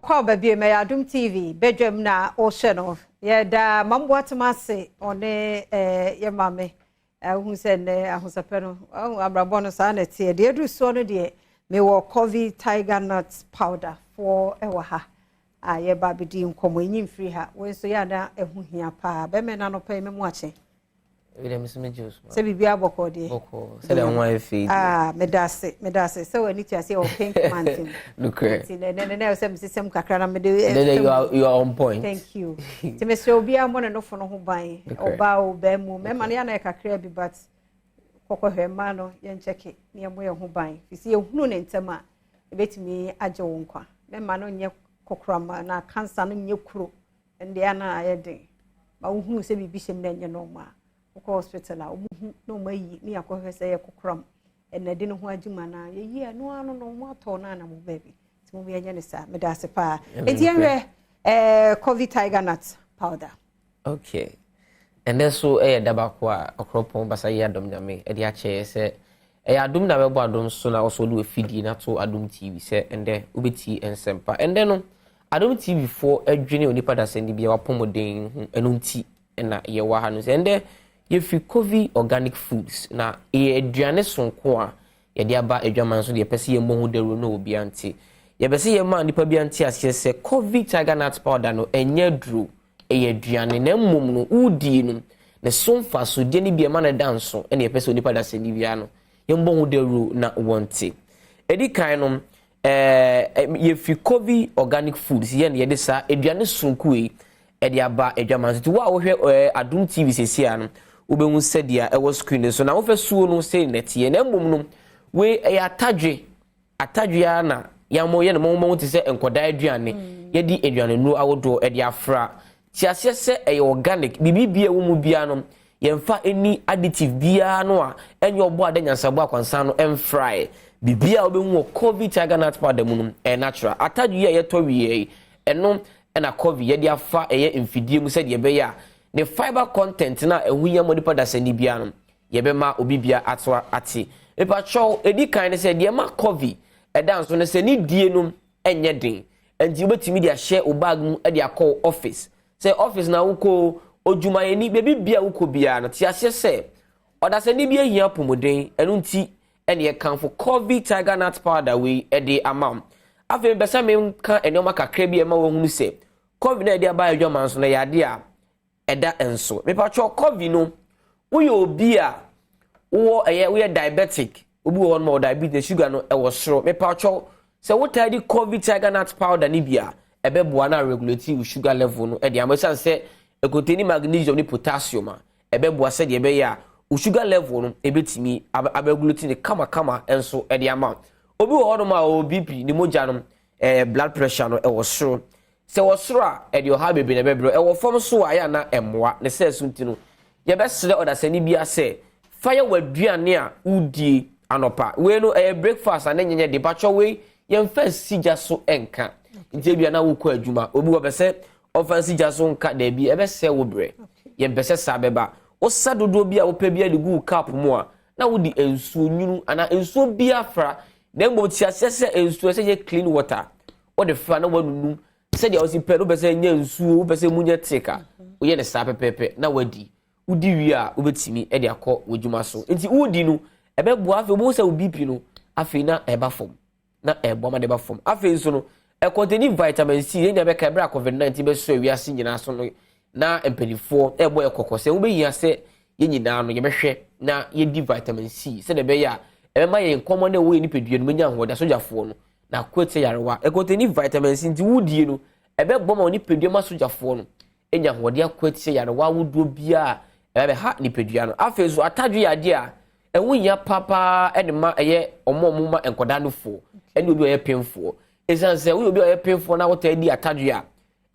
Akɔ baabi ma yɛ Adom TV badwam na ɔhyɛ no. Yɛda Mamboatema ase, ɔne yɛ maame. Wohu sɛ nnɛ ahosɛpɛ no, abrabɔ no saa na ɛteɛ. Deɛ ɛduru soɔ no deɛ, mewɔ Coffee Tiger Nut Powder foɔ ɛwɔ ha a yɛba abɛdi nkɔmmɔ. Ɛnyi mfiri ha. Wei nso yɛ ana ɛho hia paa. Bɛmɛ no anɔpa yi me mu akye. Sɛ biribi abɔkɔ deɛ. Sɛdeɛ ho ayɛ fɛ. Ah, meda ase, meda ase sɛ w'ani tua sɛ yɛwɔ pink mountain. Nokorɛ. Nti nɛ nɛ sɛ mesesɛm kakra na mede You are on point. Thank you. Nti mesrɛ obiara mmɔ ne nofo no ho ban. Ɔbaa o, bɛɛ mɛma no yɛ ana yɛ kakra bi, but kɔkɔhwɛ mmaa no, yɛnkyɛke na yɛmmɔ yɛn ho ban, firi sɛ yɛhunu ne ntɛm a, ɛbɛtumi agye wo nkwa. Mɛma no nyɛ kokorama na cancer no nyɛ kuro ɛndeɛ ana ayɛ den ma wohunu sɛ biribi hyɛ mu na ɛnyɛ normal. Wokɔ hospital a, wɔhu na wɔn ayi ne yɛakɔhwɛ sɛ yɛ kokoram ɛna de ne ho adwuma na yɛyi ɛno ano no, wɔn atɔ no anam baabi. Nti mo yɛnyɛ ne saa. Meda ase paa. Nti yɛhwɛ Coffee Tiger Nut Powder. Okay, ɛnɛ so ɛyɛ da baako a Ɔkorɔpɔn Basa yi Adom Nyame ɛde akyɛ sɛ ɛyɛ adom na bɛbɔ adom so na ɔsɔ de wafidie na to Adom TV sɛ ɛndɛ wobɛtie nsɛmpa. Ɛndɛ no, Adom TV foɔ adwene onipa dasani bi a wapɔmɔden ho, ɛno nti ɛna yɛwɔ ha no sɛ ɛndɛ yɛfiri Covi Organic Foods na ɛyɛ aduane sonko a yɛde aba adwaman so deɛ yɛpɛ sɛ yɛmmɔ ho dawuro na obiara nte. Yɛpɛ sɛ yɛma nnipa bi ante aseɛ sɛ Covi Tiger Nut Powder no ɛnyɛ duro, ɛyɛ aduane, na mmom no wodie no ne so mfasodeɛ no bi ɛma no da nso. Ɛna yɛpɛ sɛ onipa dasani biara no yɛmbɔ ho dawuro na wɔnte. Ɛdi kan no, yɛfiri Covi Organic Foods, yɛn yɛde saa aduane sonko yi ɛde aba adwaman so. Nti wo a wohwɛ Adom TV sesia no, wobɛhu sɛdeɛ ɛwɔ screen so na wofɛ suo no sɛ nɛteɛ. Na mmom no, wei ɛyɛ atadwe, atadwe ara na yɛn yɛ no mɔmɔ te sɛ nkɔdaa aduane. Yɛde aduane nnuro ahodoɔ ɛde afra te aseɛ sɛ ɛyɛ organic. Biribi bia ɛwɔ mu biara no, yɛmfa any additive biara no a ɛnyɛ ɔbɔ ade nyansabɔ akwansan no ɛmfrae. Biribiara a wobɛhu wɔ Covi Tiger Nut Powder mu no ɛyɛ natural. Atadwe yi a yɛtɔ wie yi, ɛno ɛna Covi yɛde afa ɛyɛ mfidie mu sɛdeɛ ɛbɛyɛ a ne fibre content na ɛho hia ma nipa dasani biara no, yɛbɛma obi bia ato ate. Mipatwɛw, edi kan ne sɛ deɛ ma Covi ɛda nso ne sɛ ne die no ɛnyɛ den, nti wobɛtumi de ahyɛ wo bag mu de akɔ office. Sɛ office na wokɔ, odwumayɛni, beebi bia wokɔ biara no, te aseɛ sɛ ɔdasani bi ahia apɔmuden. Ɛno nti ɛne yɛkamfo Covi Tiger Nut Powder wei ɛde ama wo. Afei mpɛ sɛ menka nneɛma kakra bi a ɛma wɔhunu sɛ Covi na yɛde aba adwama nso no yɛ adeɛ a ɛda nso. Mepatwɛ, Covi no, woyɛ obi a wowɔ ɛyɛ woyɛ diabetic, obi wɔ hɔ nom a wɔ diabetes, sugar no ɛwɔ soro, mepatwɛ, sɛ wotaa di Covi Tiger Nut Powder no bi a, ɛbɛboa na regulate wo sugar level no ɛde ama, ɛsiane sɛ ɛcontain magnesium ne potassium a ɛbɛboa sɛdeɛ ɛbɛyɛ a wo sugar level no ɛbɛtumi abɛregulate ne kamakama nso ɛde ama. Obi wɔ hɔnom a ɔwɔ BP, ne mogya no blood pressure no ɛwɔ soro. Sɛ wɔ soro a, ɛde ɔhaw bebree na ɛbɛbrɛ. Ɛwɔ fam so a, ɛyɛ ana ɛmmoa ne sɛ so. Nti no, yɛbɛsrɛ ɔdasani bi asɛ fa yɛ w'aduane a wodie anɔpa. Wei no ɛyɛ breakfast a ne nyɛ de batwɛ. Wei yɛmfa nsi gya so nka. Nti ebia na wokɔ adwuma, obi wɔ pɛ sɛ ɔmfa nsi gya so nka, daabi, ɛbɛsɛ wo brɛ. Yɛmpɛ sɛ saa bɛba. Wosa dodoɔ bi a wopɛ bi de gu wo cup mu a, na wode nsuo nwunu anaa nsuo bi afra, na mmom te aseɛ sɛ nsuo sɛ yɛ clean water wode fra na wanunum sɛdeɛ wosi pɛ no. Wopɛ sɛ nyɛ nsuo, wopɛ sɛ mu nyɛ thick a, woyɛ ne saa pɛpɛɛpɛ na wadi. Wodi wie a, wobɛtumi de akɔ w'adwuma so. Nti wodi no, ɛbɛboa. Afei wobɛhu sɛ wo BP no afei na ɛba fam na ɛboa ma de ba fam. Afei nso no, ɛcontain vitamin C. Yɛn nyinaa bɛka ɛberɛ a COVID-19 bɛsɔ wiase nyinaa so no, na mpanimfoɔ ɛrebɔ yɛ kɔkɔ sɛ wobɛhia sɛ yɛn nyinaa no yɛbɛhwɛ na yɛdi vitamin C sɛdeɛ ɛbɛyɛ a ɛbɛma yɛn nkɔmmɔ na ɛwɔ yɛn nipadua no menya ahoɔden asogyafoɔ no na akoatia yarewa. Ɛcontain vitamin C, nti wodie no ɛbɛbɔ ma nipadua ma sogyafoɔ no nya ahoɔden akoatia yarewa ahodoɔ biara ɛbɛbɛha nipadua no. Afei nso, atadwe yɛ adeɛ a ɛho hia paapaa ɛde ma ɛyɛ ɔmo a ɔmo ma nkɔdaa no foɔ ɛne obi a ɔyɛ pemfoɔ, ɛsiane sɛ woyɛ obi a ɔyɛ pemfoɔ na wɔtaa di atadwe a,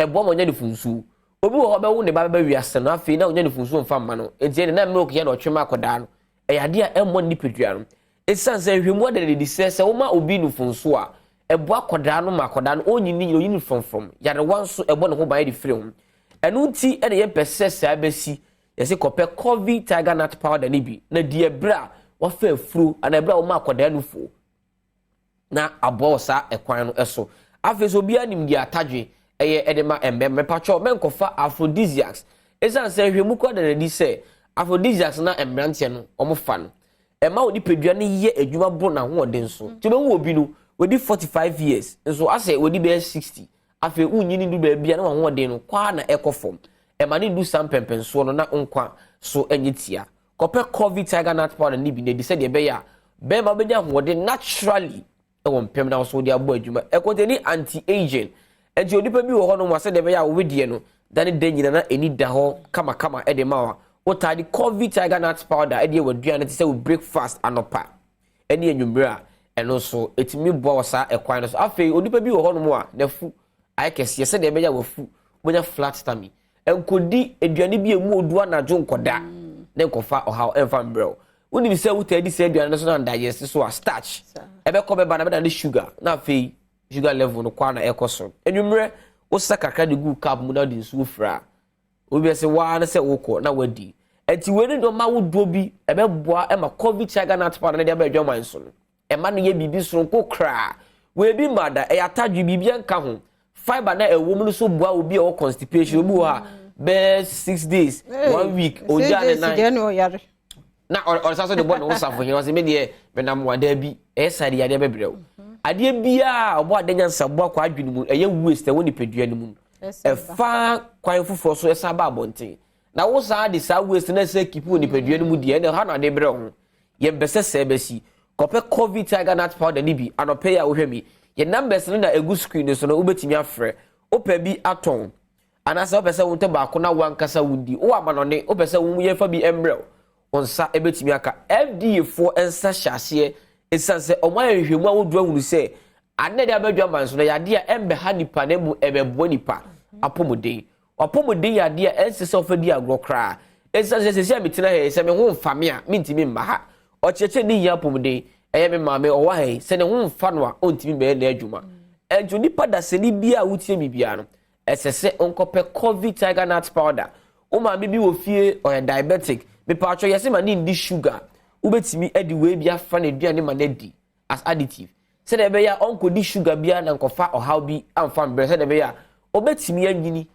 ɛboa ma ɔnya ne funsuo. Obi wɔ hɔ bɛwo ne ba bɛbɛ wiase no, afei na ɔnya ne funsuo mfa mma no, nti ɛne na milk yɛ na ɔtwe ma akɔdaa no, ɛyɛ adeɛ a ɛmmɔ ne nipadua no, ɛsiane sɛ nhwɛmu ada ne di sɛ woma obi no funsuo a, ɛboa akɔdaa no ma akɔdaa no ɔnyini nyina ɔnyini frɔmfrɔm. Yarewa nso ɛbɔ ne ho ban de firi ho. Ɛno nti ɛna yɛmpɛ sɛ saa bɛsi. Yɛsɛ kɔpɛ Covi Tiger Nut Powder no bi na di ɛberɛ a wafa afuro anaa ɛberɛ a wɔma akɔdaa no fuo na aboa wɔ saa ɛkwan no so. Afei so obiara nim deɛ atadwe ɛyɛ ɛde ma mmarima. Mepatwɔ, mɛnkɔfa aphrodisiacs, ɛsiane sɛ nhwɛmu kora da n'adi sɛ aphrodisiacs na mmeranteɛ no wɔn fa no, ɛma wɔn nipadua no yɛ adwuma boro n'ahoɔden so. Nti wobɛhu obi no, wɔdi 45 years nso asɛ wɔdi bɛyɛ 60. Afei wonyini du baabi a na wɔn ahoɔden no kwaa na ɛkɔ fam. Ɛma ne du saa mpɛmpɛnsoɔ no na nkwa so nyɛ tia. Kɔpɛ Coffee Tiger Nut Powder ne bi na edi, sɛdeɛ ɛbɛyɛ a bɛrima bɛnya ahoɔden naturally ɛwɔ mpɛm na wɔso de abɔ adwuma. Ɛcontain anti-aging, nti onipa bi wɔ hɔnom a sɛdeɛ ɛbɛyɛ a wɔwedeɛ no da ne da nyina na ɛni da hɔ kamakama ɛde ma wa, wotaa de Coffee Tiger Nut Powder ɛde yɛ w'aduane te sɛ wo breakfast anɔpa ɛne anwummerɛ a, ɛno nso ɛtumi boa wɔ saa ɛkwan no so. Afei onipa bi wɔ hɔnom a n'afu ayɛ kɛseɛ, sɛdeɛ ɛbɛyɛ a wafu wobɛnya flat tummy, nkɔdi aduane bi a emu odu anadwo nkɔda ne nkɔfa ɔhaw ɛmfa mbrɛw. Wonim sɛ wotaa di saa aduane no so na ndigest so a, starch ɛbɛkɔ bɛba na bɛda ne sugar, na afei sugar level no kɔ na ɛkɔ soro. Anwummerɛ wosa kakra de gu cup mu na de nsuo fra, obi bɛ sɛ waa ne sɛ wokɔ na wadi. Ɛnti wei ne nneɛma ahodoɔ bi ɛbɛboa ɛma Coffee Tiger Nut Powder ne de aba adwaman so no, ɛma no yɛ biribi soronko koraa. Wei bi ma da ɛyɛ atadwe, biribi nka ho. Fibre na ɛwɔ mu no so boa obi a ɔwɔ constipation. Obi wɔ ha bɛɛ 6 days, one week, ogya ne nan na ɔsa so de bɔ ne ho safo hene, ɔsɛ me deɛ menam wadaa bi ɛyɛ sa de yadeɛ bɛbrɛ wo. Adeɛ biara ɔbɔ ade nyansa boa kɔ adwene mu, ɛyɛ waste ɛwɔ nipadua no mu, ɛfa kwan foforɔ so ɛsan ba abɔnten na wo saa de saa waste na ɛsɛ keep wɔ nipadua no mu deɛ, ɛna ɛha na ade brɛ ho. Yɛmpɛ sɛ sɛ bɛsi. Kɔpɛ Coffee Tiger Nut Powder ne bi anɔpɛ yi a wohwɛ mi. Yɛn numbers no na egu screen no so no, wobɛtumi afrɛ. Wopɛ bi atɔn anaasɛ wopɛ sɛ wontɔ baako na wankasa wodi, wowɔ amanɔne, wopɛ sɛ wo yɛmfa bi mmerɛw wo nsa ɛbɛtumi aka. FDA foɔ nsa hyɛ aseɛ, ɛsiane sɛ ɔmo ayɛ nhwehwɛmu ahodoɔ ahunu sɛ ade na ɛde abɛdwa man so no yɛ adeɛ a ɛmbɛha nipa na emu ɛbɛboa nipa apɔmuden. Apɔmuden yɛ adeɛ a ɛnsɛ sɛ ɔfa di agorɔ koraa, ɛsiane sɛ sɛsi a metena ha yi, sɛ me ho mfa me a, mentumi mma ha. Ɔkyerɛkyerɛ ne hia apɔmuden ɛyɛ me maame ɔwɔ ha yi, sɛ ne ho mfa no a, ɔntumi bɛyɛ n'adwuma. Ɛnti nipa dasani bi a wotie mi biara no, ɛsɛ sɛ nkɔpɛ Coffee Tiger Nut Powder. Wo maame bi wɔ fie ɔyɛ diabetic, mepatwɔ yɛsɛ ma ne ndi sugar, wobɛtumi adi wei bi afa n'aduane ma n'adi as additive, sɛdeɛ ɛbɛyɛ a ɔnkɔdi sugar biara na nkɔfa ɔhaw bi amfa mbrɛ, sɛdeɛ ɛbɛyɛ a ɔbɛtumi anyini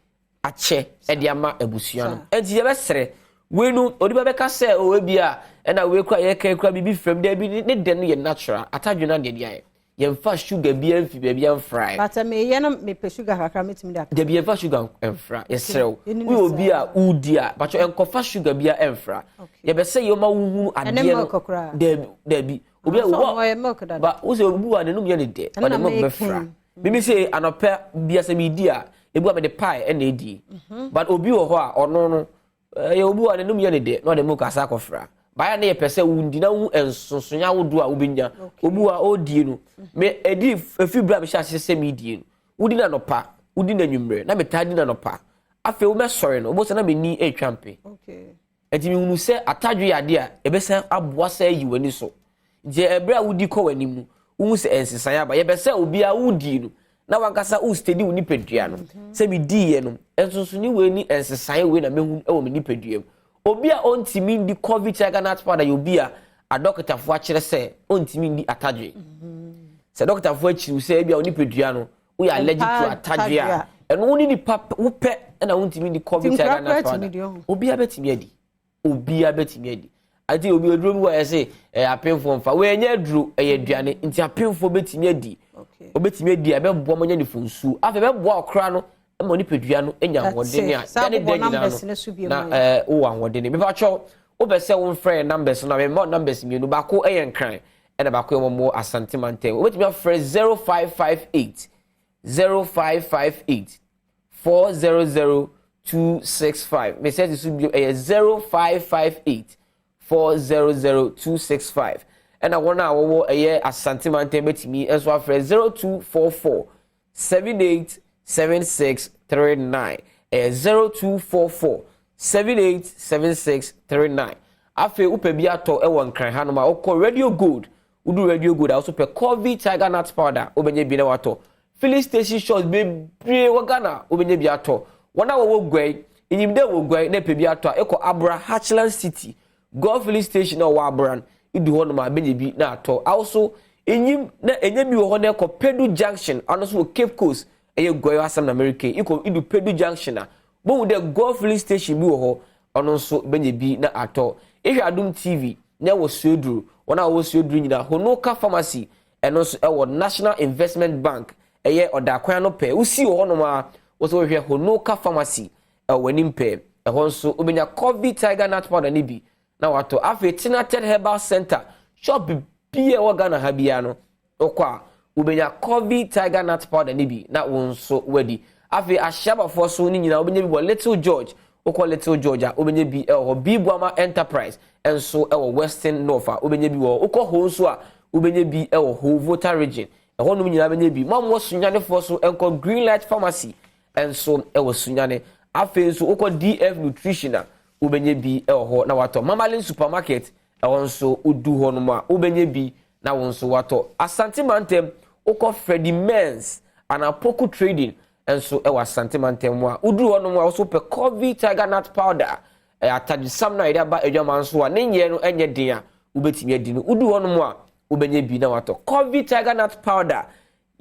akyɛ ɛde ama abusua no. Ɛnti yɛbɛsrɛ wei no, onipa bɛka sɛ ɔwɔ bi a ɛna wei kora yɛka kora biribi fam dɛ bi ne dɛ no yɛ natural atadwe no adeɛ de ayɛ. Yɛmfa sugar bi amfi baabi amfra. But meyɛ no mepɛ sugar kakra, metumi de aka. Dabi, yɛmfa sugar mfra, yɛsrɛ wo. Woyɛ obi a wodi a, patwɛ nkɔfa sugar bi mfra. Yɛbɛsɛ yɛ ɔma wohunu adeɛ no. Dabi, dabi, obi a wɔ ba wosɛ obi wa n'anum yɛ ne dɛ, ɔde milk bɛfra. Mimi sɛ anɔpɛ bia sɛ medi a, ebi a mede pie ɛna edi. But obi wɔ hɔ a ɔno no ɛyɛ obi wɔ n'anum yɛ ne dɛ na ɔde milk asa akɔfra baya ne. Yɛpɛ sɛ wundi na wu nsonsonya ahodoɔ a wobɛnya. Obi wɔ a ɔredie no, me edi efi bere a mehyɛ ase sɛ meedie no, wodi na nɔpa, wodi na nwummerɛ, na metaa di na nɔpa. Afei wobɛsɔre no, wobɛsɛ na m'ani retwa mpe. Nti mehunu sɛ atadwe yɛ adeɛ a ɛbɛsan aboa sɛ ayi w'ani so. Nti ɛberɛ a wodi kɔ w'anim no, wohu sɛ nsesan aba. Yɛpɛ sɛ obiara wodii no na wankasa wostedi wo nipadua no sɛ mediiɛ no, nsonsoni wei ne nsesan wei na mehu wɔ me nipadua mu. Obi a ɔntumi ndi Coffee Tiger Nut Powder yɛ obi a adɔkotafoɔ akyerɛ sɛ ɔntumi ndi atadwe. Sɛ dɔkotafoɔ akyiriw sɛ ebi a wo nipadua no woyɛ allergic to atadwe a, ɛno wo ne nipa wopɛ ɛna wontumi ndi Coffee Tiger Nut Powder. Obiara bɛtumi adi, obiara bɛtumi adi. Ati obi aduro bi wɔ yɛ sɛ ɛyɛ apemfoɔ mfa, wɔnyɛ aduro, ɛyɛ aduane, nti apemfoɔ bɛtumi adi. Obɛtumi adi a, ɛbɛboa mo anya ne nsuo. Afei ɛbɛboa ɔkora no ma nipadua no anya ahoɔden a da ne da nyinaa no na wowɔ ahoɔden. Mepakyɛw, wopɛ sɛ womfrɛ yɛn numbers no a, mema numbers mmienu. Baako yɛ Nkran ɛna baako yɛ wɔn Asante mantam. Wobɛtumi afrɛ 0558, 0558 400 265. Mesɛ ti so bio, ɛyɛ 0558 400 265. Ɛna wɔn a wɔwɔ ɛyɛ Asante mantam bɛtumi nso afrɛ 0244 78 7639. Ɛyɛ 0244 78 7639. Afei wopɛ bi atɔ ɛwɔ Nkran hanom a, wokɔ Radio Gold. Wodu Radio Gold a, wɔso pɛ Coffee Tiger Nut Powder, wobɛnya bi na watɔ. Filling station shops bebree wɔ Ghana, wobɛnya bi atɔ. Wɔn a wɔwɔ Guai enyim dɛ wɔ Guai na pɛ bi atɔ a, ɛkɔ Abura Hatchland City Gold Filling Station a ɔwɔ Abura no, idu hɔnom a, bɛnya bi na atɔ. Awoso Enyim na enya bi wɔ hɔ na ɛkɔ Pedu Junction, ano nso wɔ Cape Coast, ɛyɛ Guayo asɛm na mereka yi. Ikɔ idu Pedu Junction a, bohu dɛ Gold filling station bi wɔ hɔ, ɔno nso bɛnya bi na atɔ. Ehwɛ Adom TV na ɛwɔ Suaduru, wɔn a wɔwɔ Suaduru nyinaa, Honoka Pharmacy, ɛno nso ɛwɔ National Investment Bank, ɛyɛ ɔdaakwan ano pɛɛ. Wosi wɔ hɔnom a, wo nso wohwɛ Honoka Pharmacy ɛwɔ w'anim pɛɛ. Ɛhɔ nso wobɛnya Coffee Tiger Nut Powder no bi na watɔ. Afei Tinated Herbal Center, shop biara ɛwɔ Ghana ha biara no, wokɔ a wobɛnya Coffee Tiger Nut Powder no bi na wo nso wadi. Afei Ahyiabafoɔ so no nyinaa wobɛnya bi wɔ Little George. Wokɔ Little George a wobɛnya bi wɔ hɔ. B Boama Enterprise nso wɔ Western North a wobɛnya bi wɔ hɔ. Wokɔ Ho nso a wobɛnya bi wɔ Ho Volta Region. Ɛhɔnom nyinaa bɛnya bi. Mo a mowɔ Sunyanefoɔ so nkɔ Green Light Pharmacy nso wɔ Sunyane. Afei nso wokɔ DF Nutrition a wobɛnya bi wɔ hɔ na watɔ. Mamalin Supermarket ɛhɔ nso wodu hɔnom a wobɛnya bi na wo nso watɔ. Asante Mantam wokɔ Freddie Mens anaa Poku Trading nso wɔ Asante Mantam mu a woduru hɔnom a wo nso wopɛ Coffee Tiger Nut Powder ɛyɛ atadwesam no a yɛde aba adwaman so a ne nyɛ no nyɛ den a wobɛtumi adi no. Woduru hɔnom a wobɛnya bi na watɔ. Coffee Tiger Nut Powder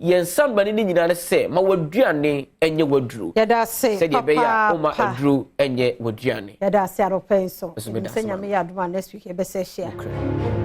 Yɛn nsɛmmɔne no nyinaa ne sɛ, ma w'aduane nyɛ w'aduro. Yɛda ase Sɛdeɛ ɛbɛyɛ a womma papaapa. aduro nyɛ w'aduane. Yɛda ase anɔpa yi nso. Nso Menim meda sɛ ase Nyame maame. yɛ adom a next week yɛbɛsɛ ahyia. Nokorɛ.